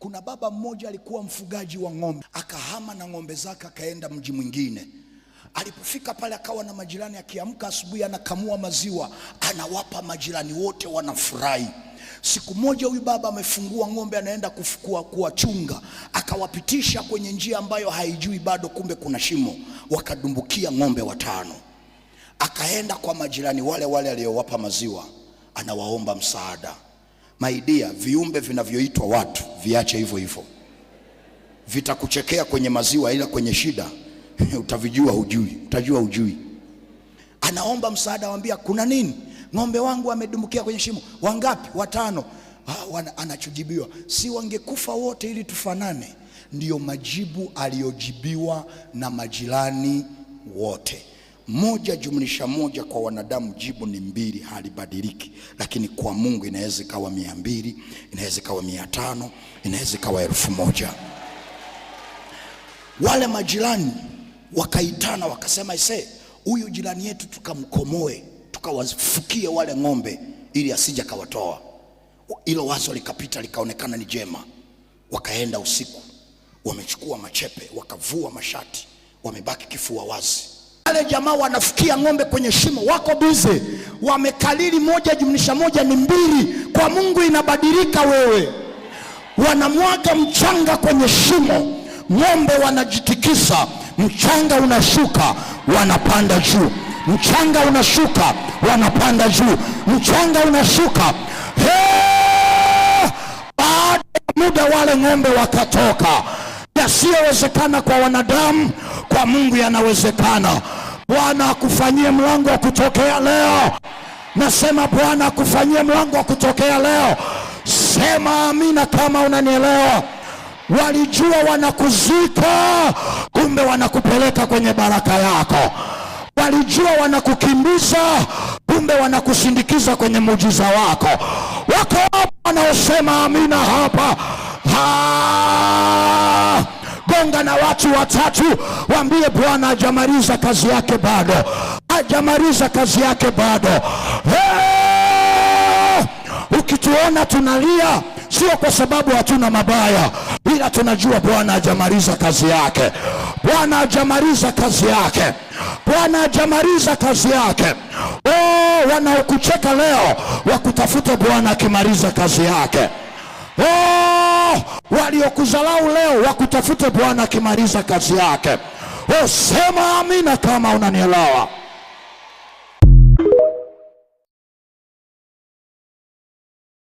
Kuna baba mmoja alikuwa mfugaji wa ng'ombe, akahama na ng'ombe zake akaenda mji mwingine. Alipofika pale akawa na majirani, akiamka asubuhi anakamua maziwa anawapa majirani wote, wanafurahi. Siku moja huyu baba amefungua ng'ombe, anaenda kufukua kuwachunga, akawapitisha kwenye njia ambayo haijui bado, kumbe kuna shimo, wakadumbukia ng'ombe watano. Akaenda kwa majirani wale wale aliyowapa maziwa, anawaomba msaada. Maidia, viumbe vinavyoitwa watu viache hivyo hivyo, vitakuchekea kwenye maziwa, ila kwenye shida utavijua hujui, utajua hujui. Anaomba msaada, awambia kuna nini? Ng'ombe wangu wamedumbukia kwenye shimo. Wangapi? Watano. Anachojibiwa, si wangekufa wote ili tufanane? Ndiyo majibu aliyojibiwa na majirani wote. Moja jumlisha moja kwa wanadamu jibu ni mbili, halibadiliki. Lakini kwa Mungu inaweza ikawa 200, inaweza ikawa 500, inaweza ikawa 1000. Wale majirani wakaitana wakasema, ise huyu jirani yetu tukamkomoe, tukawafukie wale ng'ombe ili asije akawatoa. Hilo wazo likapita likaonekana ni jema. Wakaenda usiku, wamechukua machepe, wakavua mashati, wamebaki kifua wazi. Wale jamaa wanafukia ng'ombe kwenye shimo, wako bize, wamekalili moja jumlisha moja ni mbili. Kwa Mungu inabadilika wewe. Wanamwaga mchanga kwenye shimo, ng'ombe wanajitikisa, mchanga unashuka, wanapanda juu, mchanga unashuka, wanapanda juu, mchanga unashuka. Baada ya muda wale ng'ombe wakatoka. Yasiyowezekana kwa wanadamu, kwa Mungu yanawezekana. Bwana akufanyie mlango wa kutokea leo. Nasema Bwana akufanyie mlango wa kutokea leo. Sema amina kama unanielewa. Walijua wanakuzika, kumbe wanakupeleka kwenye baraka yako. Walijua wanakukimbiza, kumbe wanakusindikiza kwenye muujiza wako. Wako hapa wanaosema amina hapa ha! Gonga na watu watatu, waambie Bwana hajamaliza kazi yake bado, hajamaliza kazi yake bado. Hey! Ukituona tunalia sio kwa sababu hatuna mabaya, ila tunajua Bwana hajamaliza kazi yake. Bwana hajamaliza kazi yake. Bwana hajamaliza kazi yake. Oh, wanaokucheka leo wakutafute Bwana akimaliza kazi yake. Oh, waliokuzalau leo wakutafute Bwana akimaliza kazi yake. Oh, sema amina kama unanielewa.